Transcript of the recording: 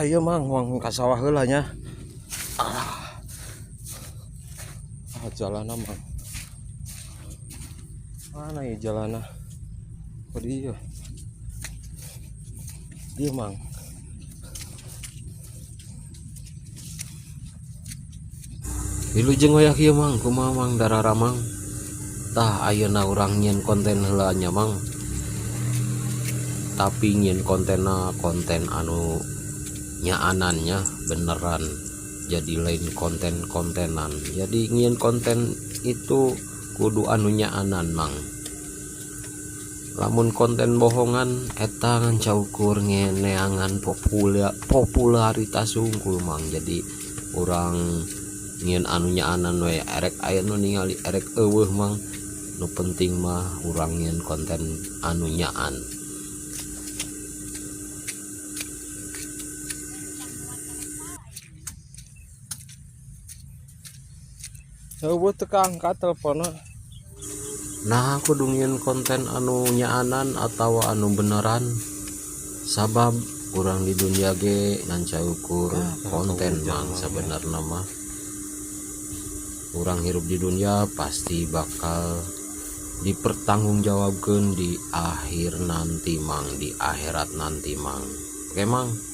Tah ieu, Mang, urang ka sawah heula nya. Ah. Ah, jalanna, Mang. Mana ya jalanna? Oh, dia. Dia, Mang. Wilujeng wayah kieu, Mang. Kumaha, Mang, dararamang? Tah, ayeuna urang nyieun konten heula nya, Mang. Tapi nyieun kontenna konten anu nyaanan nya, beneran, jadi lain konten-kontenan. Jadi nyieun konten itu kudu anu nyaanan, Mang. Lamun konten bohongan eta ngan saukur ngeneangan popularitas hungkul, Mang. Jadi urang nyieun anu nyaanan we, erek aya nu ningali erek euweuh, Mang, nu penting mah urang nyieun konten anu nyaan. Euweuh, teu kaangkat teleponnya. Nah, kudu nyieun konten anu nyaanan atau anu beneran, sabab urang di dunia ge ngan saukur Ah, konten, hujan, Mang. Mang, ya. Sebenarnya mah urang hirup di dunia pasti bakal dipertanggungjawabkan di akhir nanti, Mang, di akhirat nanti, Mang. Oke, Mang.